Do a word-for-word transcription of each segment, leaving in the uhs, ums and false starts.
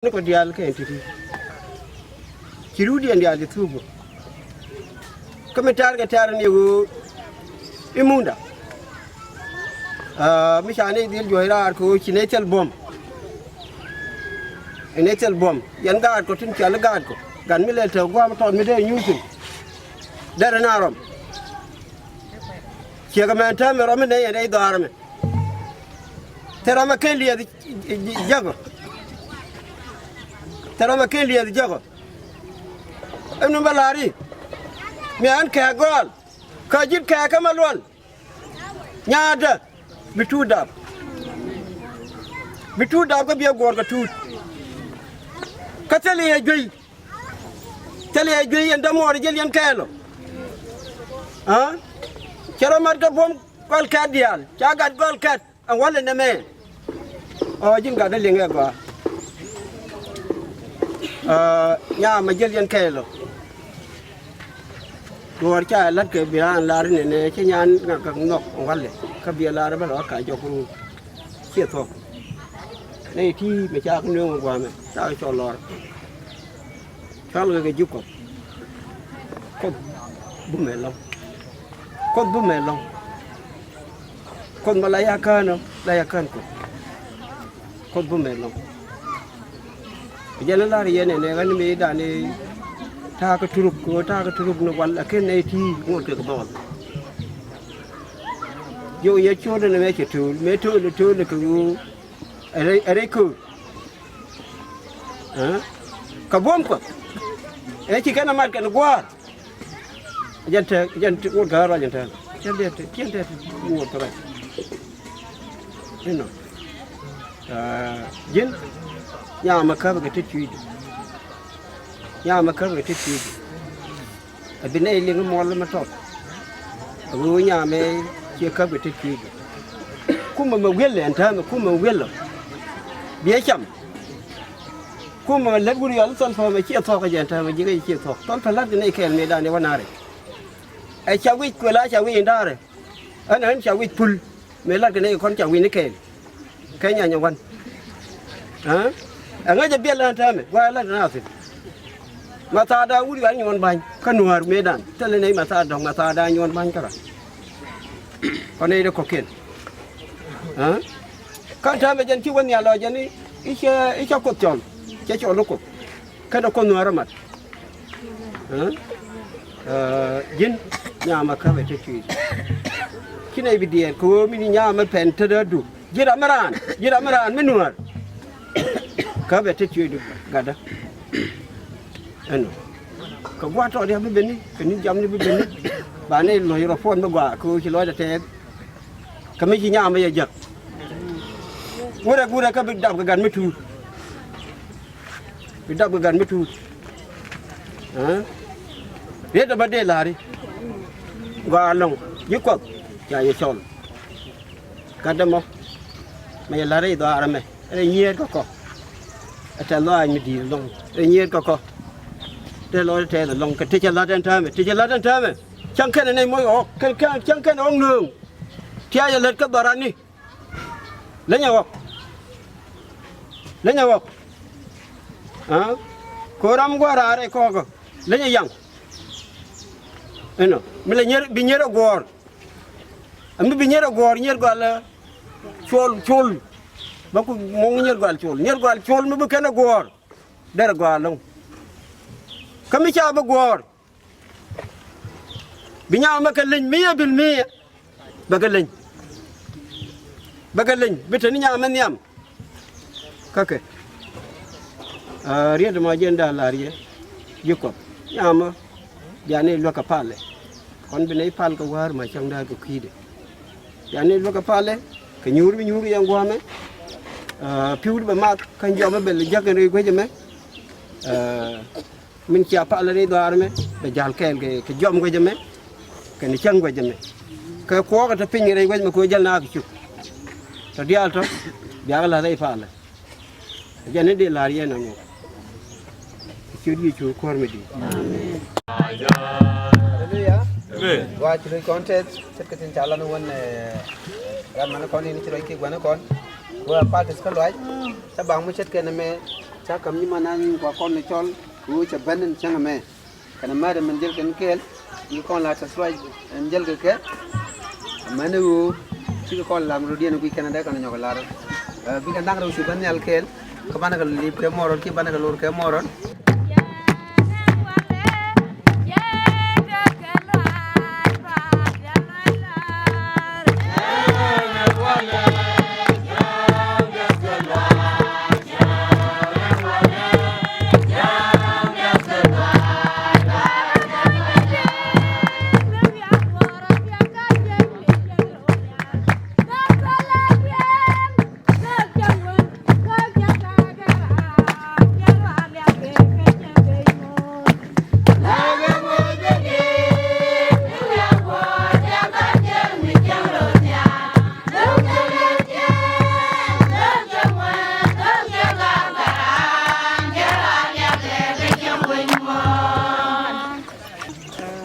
Ni kɔ diaal kɛ ɛn ti̱ti̱. Ci ruudiɛn diaal ti thuuk bä. Kä mi tɛ̈r kɛ tɛ̈r ni ɣöö i̱ munda. Aa, mi ca ni dhil juɔ̱c raar kɛ ɣöö ci nɛ thil buɔ̱m. Ɛ nɛ thil buɔ̱m. Yɛn gaat kɔ tin cɔal i̱ gaat kɔ. Gat mi lɛl te gua̱a̱m tɔt mi dee nyuuth thi̱n. Derɛ na rɔm. Ciek ɛmɛn täämɛ rɔm mi nɛ yɛn rɛy dhɔaar ɛmɛ. Thil ram ɛ ken liɛth jäkɔ. Thil ram ɛ ken liɛth jäkɔ. Ɛn mi bä la̱r i̱ mi ɣän kɛ̈ɛ̈k gɔɔl. Kä ji̱n kɛ̈ɛ̈k kä Malual. Nyaatdä bi tuut dap. Bi tuut dap kä biɛ guɔ̱ɔ̱r kɛ tuut. Kä thil i̱ ɛ juey. Thil i̱ ɛ juey yɛn dämuɔɔr ji̱ liɛn kɛɛl ɔ. Aa? Cɛ rɔ mat kä buɔ̱m gɔl kɛ̈t diaal. Ca gat gɔl kɛ̈t. Ɛn wälɛ nɛmɛ. Ɔ ji̱n gat dee liŋ ɛ gɔaa. Aa, nyamɛ ji̱ liɛn kɛɛl ɔ. Duɔ̱ɔ̱r ca la̱t kɛ bi raan lar nɛnɛ cä nyan ŋak kɛ nhɔk ɛn wälɛ. Kä biɛ lar bä lɔ ka jɔk run. Ciɛ thuɔ̱k. Nɛy ti mɛ ca kä nueŋ ɛ gua̱a̱mɛ ca kɛ cɔl lɔr. Cual kɛ kɛ ji̱ Kuɔth. Kuoth bumɛ lɔ̱ŋ. Kuoth bumɛ lɔ̱ŋ. Kuoth ma la ya kään ɔ, la ya kään Kuoth. Kuoth bumɛ lɔ̱ŋ. Jɛn lar yɛn ɛnɛ ɣän mëëdan i̱ ta̱a̱ kä turuk, kɛ ɣöö ta̱a̱ kä turuk ni wal, lakin nɛy ti ŋot kɛ kɛ bɔɔl. Jiök yɛ cot ɛn ɛmɛ cɛ tööl, mëë tööl, tööl kɛ ɣöö ɛ rɛy, ɛ rɛy köör. Aa? Kä buɔ̱m Kuɔth. Ɛ ci kɛn ɛ mat kɛn gua̱a̱r. Jɛn te, jɛn te ŋot kɛ ruac jɛn te. Jɛn te, jɛn te ŋot kɛ ruac. Inɔ. Aa, ji̱n nyamɛ käp kɛ tet cui̱du. Nyamɛ käp kɛ tet cui̱du. A bi nɛy liŋ muɔl mɛ tɔt. A ɣöö nyamɛ ciɛ käp kɛ tet cui̱du. Kumɛ mɛ wi̱el ɛn täämɛ, kumɛ wi̱el ɔ. Biɛ cam. Kumɛ lät wut yɔl thɔl pä mɛ ciɛ thuɔk kɛ jɛ ɛn täämɛ ji̱ kɛ ciɛ thuɔk. Thɔl pä la̱t kɛ nɛy kɛɛl mëëdan i̱ wä na̱rɛ. Ɛ ca wi̱c kuël a ca wi̱c in da̱rɛ. Ɛn ɛn ca wi̱c pul. Mëë la̱t kɛ nɛy kɔn ca wi̱c ni kɛɛl. Kɛ nyany ɛ wan. Aa? Ɛ ŋäc ɛ biɛl ɛn täämɛ gua̱a̱ la̱t ɛn a thi̱n. Mathaada wut yɔal nyuɔ̱ɔ̱n ba̱ny kä nuäär mëëdan thilɛ nɛy mathaada dɔ̱ŋ mathaada nyuɔ̱ɔ̱n ba̱ny kä ran. Kɔn nɛy dee kɔ̱kiɛn. Aa? Kä täämɛ jɛn ci wä nhial ɔ jɛn i̱, i̱ cɛ, i̱ cɛ Kuoth cɔl. Cɛ cɔl i̱ Kuoth. Kɛn ɛ Kuoth nuäär ɛ mat. Aa? Aa, ji̱n nyamɛ käp ɛ tet cui̱du. Ci nɛy bi diɛɛr kɛ ɣöö mi ni nyamɛ pɛn tetdä du. Ji̱ ram mi raan, ji̱ ram mi raan mi nuäär. Käp ɛ tet cui̱du gatdä. Ɛnɔ. Kɛ gua̱a̱th tɔɔt diaal bi ben ni, kɛ ni jam ni bi ben ni. Ba ni luɔ̱c rɔ puɔ̱n mi gɔaa kɛ ɣöö ci lɔcdä tɛɛth. Kä mi ci nyamɛ yɛ jäk. Wurɛ, wurɛ kä bi dap kɛ gat mi tuut. Bi dap kɛ gat mi tuut. Aa? Riet ɛ bä dee la̱ri. Gɔaa ɛlɔ̱ŋ. Ji̱ Kuɔth ca yɛ cɔl. Gatdä mɔ. Mɛ yɛ la̱r rɛy dhɔaar ɛmɛ. Rɛy nyiëër kä kɔ. Ɛ tɛth lɔaac mi di̱i̱t ɛlɔ̱ŋ. Rɛy nyiëër kä kɔ. Tɛth lɔaac tɛth ɛlɔ̱ŋ. Kɛ ti cɛ la̱t ɛn täämɛ. Ti cɛ la̱t ɛn täämɛ. Cäŋ kɛn ɛ nɛy moc ɣɔ̱k. Kɛn, kɛn, cäŋ kɛn ɛ ɣɔ̱k nööŋ. Tia̱a̱c ɛ lät kä dhɔrani. Leny ɛ ɣɔk. Leny ɛ ɣɔk. Aa? Ko̱ ram gua̱a̱r raar ɛ kɔɔkä. Leny ɛ yaŋ. Inɔ. Mi lɛ nyier, bi nyier ɛ guɔ̱ɔ̱r. Ɛ mi bi nyier ɛ guɔ̱ɔ̱r, nyier gɔal ɛ cuɔl, cuɔl. Bä ku muŋ nyier gɔal cuɔl. Nyier gɔal cuɔl mi bi kɛn ɛ guɔ̱ɔ̱r. Derɛ gɔaa lo̱ŋ. Kä mi ca bi guɔ̱ɔ̱r. Bi nyamɛ kɛ leny mi̱i̱ bil mi̱i̱. Bɛ kɛ leny. Bɛ kɛ leny. Bi te ni nyamɛ nhiam. Kä kɛ. Aa, riet ma jɛn da̱a̱ la̱r yɛ. Ji̱ Kuɔth. Nyamɛ. Bia ni luäk kɛ palɛ. Kɔn bi nɛy pal kɛ wäär ma cäŋ da̱a̱ kɛ kui̱dɛ. Bia ni luäk kɛ palɛ. Kɛ nyuur bi nyuur yɛn gua̱a̱mɛ. Aa, pi̱wdu bɛ math. Kä jɔmɛ bɛ lɛ jäk ɛn rɛy guäcɛ mɛ. Aa, Min cia pal rɛy dhɔaar ɛmɛ bɛ ja̱l kɛɛl kɛ, kɛ jɔm guec ɛmɛ kɛnɛ cäŋ guec ɛmɛ. Kɛ kuɔɔk ɛ te piny rɛy guec ɛmɛ kɛ ɣöö jäl na kɛ cuk. Tɔ diaal tɔ biakɛ la̱th rɛy palä. Jɛn ni dee la̱r yɛn ɛmɔ. Ciöt Yecu kuäär mi di̱i̱t. Amen. Haleluya. Amen. Gɔaa ci lo̱c kɔn tɛth ce̱tkɛ tin ca lan wän, eh, ram mani kɔn in ci ruac kɛ gua̱n kɔn. Wä pal tɛth kä luac. Ca baŋ mi ce̱tkɛ nɛmɛ. Ca ka̱m nyiman a nyin kua kɔn ni cɔl kɛ ɣöö cɛ ben in cäŋ ɛmɛ. Kɛnɛ mɛ̈t ɛmɛn jäl kɛn kɛɛl bikɛ kɔn la tɛth ruac ɛn jäl kɛ kɛ. Amäni ɣöö cikɛ kɔn lam rot yɛn guic kɛn dee kɛn nyɔk lar. Ɛ, bikɛ naŋ rɛw cu ben nhial kɛɛl kä banɛ kɛ lip kɛ mɔrɔn kiɛ banɛ kɛ lor kɛ mɔrɔn.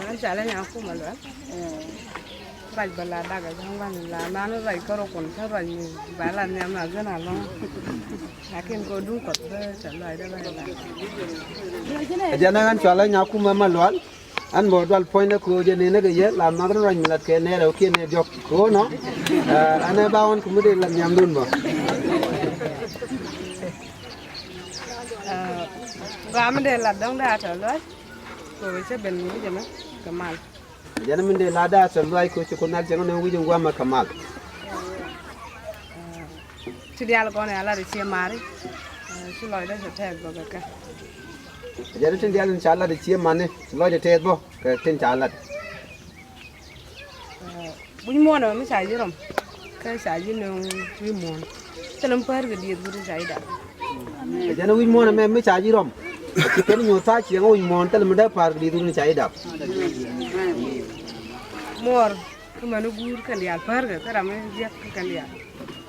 Ɛn ca lɛ nyakum a luɛl. Ruac bä la dak a jɔ̱ŋ ban la nan ruac kärɔ kun kä ruac mi ba la nhiam na gän a lɔ̱ŋ. Lakin kɛ duŋ kɔth bä cɛ luac dee bä la. Ɛ jɛn ɛ ɣän cɔal ɛ nyakum ɛ ma lual. Ɛn bä dual puɔ̱nydɛ kɛ ɣöö jɛ nɛnɛ kɛ yɛ la math ruac mi lat kɛ nɛɛrɛ wä kiɛn ɛ diɔ̱k kɛ ɣöö nɔ. Ɛn ɛ ba ɣɔn kä mi dee la nhiamdun bä. Gɔaa mi dee lat dɔ̱ŋ dee a tɔ̱ luac. Kɛ ɣöö cä ben mi wi̱cɛ mɛ kɛ mal. Jɛn min dee la daa tɛth luac kɛ ci kun nal cɛŋ ni wi̱c in guamɛ kɛ mal. Ti diaal kɔn ya lat i̱ cie mari. Ci lɔcdä cɛ tɛth bä kɛ kɛ. Jɛn tin diaal in ca lat i̱ cie mani ci lɔcdä tɛth bä kɛ tin ca lat. Wi̱c muɔ̱ɔ̱n ɛmɛ mi ca ji̱ rɔm kä ca ji̱ nööŋ wi̱i̱ muɔ̱ɔ̱n. Thilɛ mi päär kɛ dieth wi̱c ca ji̱ dap. Ɛ jɛn wi̱c muɔ̱ɔ̱n ɛmɛ mi ca ji̱ rɔm. Ci kɛn nyuɔ̱th tha̱a̱ ciɛŋ wi̱c muɔ̱ɔ̱n thilɛ mi dee päär kɛ dieth wi̱c ca ji̱ dap. Muɔɔr kä mɛn i̱ guur kɛn diaal päär kɛ kä ram i̱ jiäk kä kɛn diaal.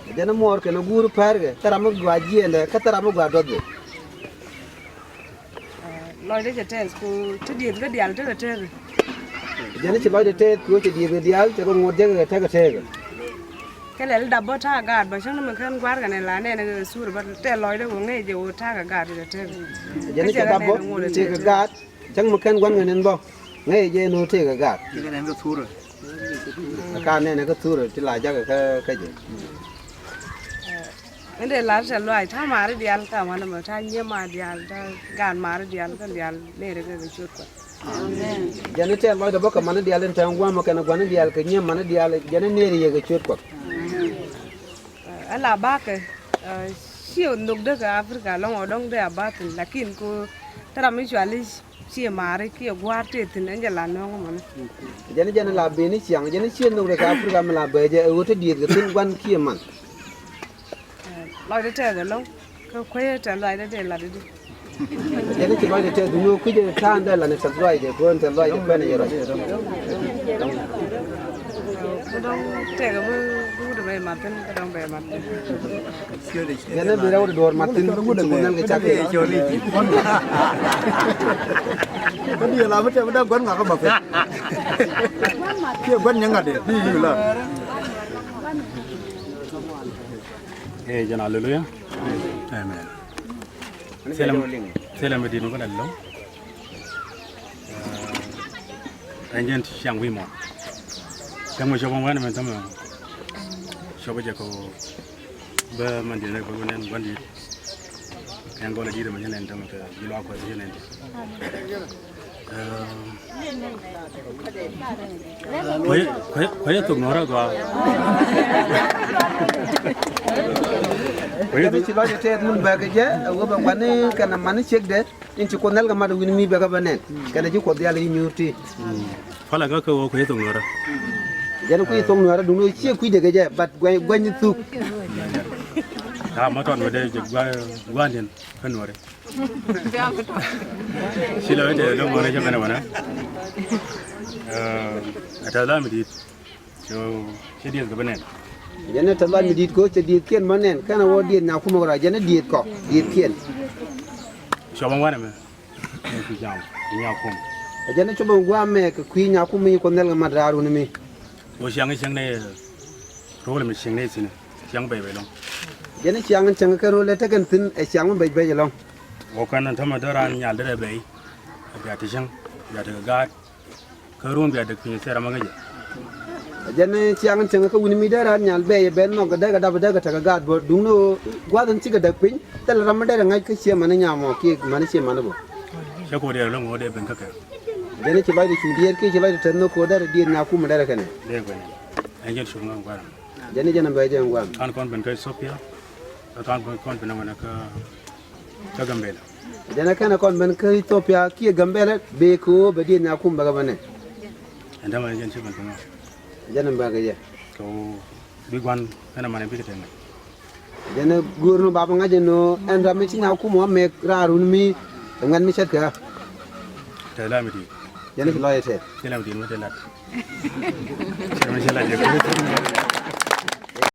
Ɛ jɛn muɔɔr kɛn i̱ guur päär kɛ kä ram i̱ gɔaa jiɛɛndɛ kä thil ram i̱ gɔaa duɔth kɛ. Lɔcdä cɛ tɛth ku ti dieth kä diaal tekɛ tekɛ. Jɛn ci lɔcdä tɛth ku cɛ dieth kɛ diaal cɛ kɛ ŋot jɛ kɛ tekɛ tekɛ. Kɛ lɛl dap bä ta̱a̱ gaat bä cäŋ ni mi kän gua̱a̱r kɛn la nɛn kɛ thur bä tɛ lɔcdä ku ŋäc jɛ wä ta̱a̱ kɛ gaat kɛ tekɛ. Jɛn ci dap bä tekɛ gaat cäŋ mi kän gua̱n kɛ nɛn bä ŋäc jɛ ni wä tekɛ gaat. Kä nɛn kɛ thur ti la jakä kä jɛ. Min dee lar tɛth luac ta̱a̱ mari diaal kä wanɛ mɛ ta̱a̱ nyiee ma diaal ta̱a̱ gaan mari diaal kä diaal nɛɛrɛ kɛ kɛ ciöt Kuɔth. Jɛn tɛth luac dee bä kɛ mani diaal in tɛŋ guamä kɛn gua̱ni diaal kɛ nyiee mani diaal jɛn nɛɛrɛ yɛ kɛ ciöt Kuɔth. Ɛ la bakɛ ci nhök dee kɛ Africa lɔŋ ɔ dɔ̱ŋ dee a bathin lakin ko te ram mi cuali ci mari kiɛ gua̱a̱r tëë thi̱n ɛn jɛ la nööŋ mani. Jɛn jɛn la ben ni ciaŋ jɛn ci nhök dee kɛ Africa mi la bɛ jɛ ɛ ɣöö te dieth kɛ thi̱n gua̱n kiɛ man. Lɔcdä tɛth ɛlɔ̱ŋ kä kuecä tɛth lɔcdä dee lat i̱di. Jɛn ci lɔcdä tɛth duŋni kui̱cä ta̱a̱n dee lat ni tɛth lɔcdä kuɔn tɛth lɔcdä kuɛn yɛ rɔc. Kä dɔ̱ŋ tɛkɛ mi wut mɛ mat thi̱n kä dɔ̱ŋ bɛ mat thi̱n. Jɛn bi rɛw di duɔ̱ɔ̱r mat thi̱n ci kun nɛn kɛ cak kɛ. Kä di la mi tɛth mi dee gua̱n ŋakä mat thi̱n. Kiɛ gua̱n nyɛ ŋa̱t di di la. Ee jɛn aleluya. Amen. Thilɛ mi di̱t mi kɔn ɛ lo̱ŋ. Ɛn jɛn ciaŋ wi̱i̱ muɔ̱ɔ̱n. Cäŋ mi cɔp ɛn wɛn ɛmɛn tämɛ. Cɔp ɛ jɛ kɛ bä mɛn diet ɛ bä nɛn gua̱n diet. Ɛn gɔl ɛ diet ɛmɛ jɛ nɛn tämɛ kɛ ji̱ luaak kuɛth jɛ nɛn diet. Kuɛ, kuɛ, kuɛ thok nuɔrä gɔaa. Kuɛ thok. Ci lɔc tɛth wun bɛk jɛ, a wä bɛ guani kɛn a mani cek dɛ, in ci Kuoth nɛl kɛ mat win mi bɛk bɛ nɛn. Kɛn a ci Kuoth dial yi nyuur ti. Fala kä kɛ wä kuɛ thok nuɔrä. Jɛn kuɛ thok nuɔrä duŋ ci kuɛ dɛ kɛ jɛ, but guɛ, guɛ ni thuk. Ka ma tɔn wä dɛ jɛ guɛ, guɛ ni kä nuɔrä. Ci lɔcdɛ lo̱ŋ ŋuɔ̱n cä ben ɛ wänä. Ɛ tɛth lɔc mi di̱i̱t. Cɛ dieth kɛ bi nɛn. Jɛn ɛ tɛth lɔc mi di̱i̱t kɛ cɛ dieth kiɛn mɔ nɛn kɛn ɛ wä dieth nyakumɛ kɛ rɔ jɛn ɛ dieth kɔ dieth kiɛn. Cɔp ɛn wanɛ mɛ. Ɛ cu jam nyakum. Ɛ jɛn ɛ cɔp ɛn guamɛ kɛ kui̱ nyakumɛ yi Kuoth nɛl kɛ mat raar wuni mi. Wä ciaŋ i̱ cäŋ nɛ ro̱o̱l mi cieŋ nɛ thi̱n ciaŋ bɛc bɛc lɔ̱ŋ. Jɛn i̱ ciaŋ in cäŋ kɛ ro̱o̱l ɛ tekɛn thi̱n ɛ ciaŋ mi bɛc bɛc ɛlɔ̱ŋ. Wä kɛn tämɛ dee raan nyal derɛ bɛy. Bia te cäŋ, bia te kɛ gaat. Kä run bia dek piny thɛr amä kä jɛ. Jɛn ciaŋ in cäŋ kä wuni mi dee raan nyal bɛy ben nhɔk kɛ dee kɛ dap dee kɛ tekɛ gaat bä duŋni ɣöö gua̱th in cikɛ dek piny. Thil ram mi derɛ ŋa̱c kä cie mani nyam ɔ kiɛ mani cie mani bä. Cä ko̱ diɛɛr lo̱ŋ ɣöö dee ben kä kɛ. Jɛn ci lɔcdɛ cu diɛɛr kiɛ ci lɔcdɛ tɛth ni ko̱ derɛ diɛɛr nyakum derɛ kɛnɛ. Dee ben. Ɛn jɛn cuk ŋa̱ŋ gua̱a̱r. Jɛn jɛn bɛ jɛn gua̱a̱r. Kan kɔn ben kä Ethiopia. Kan kɔn ben kä wɛnɛ kä kä Gambela. Jɛn kɛn kɔn ben kä Ethiopia kiɛ Gambela bɛ kɛ ɣöö bɛ diɛɛr nyakum bɛ kɛ bɛ nɛ. Ɛn dämɛ jɛn ci ben kä ŋa̱. Jɛn bɛ kɛ jɛ. Kɛ ɣöö bi gua̱n kɛn mani bikɛ te ŋa̱c. Jɛn go̱o̱r ni bapɛ ŋa̱c ɛn ɣöö ɛn ram mi ci nyakum ɔ mɛk raar wun mi ɛ ŋuɛ̈t mi ce̱tkɛ ɣä. Tɛth la mi di̱i̱t. Jɛn ci lɔcɛ tɛth. Tɛth la mi di̱i̱t mi tɛth lat. Tɛth mi ci lat jɛ.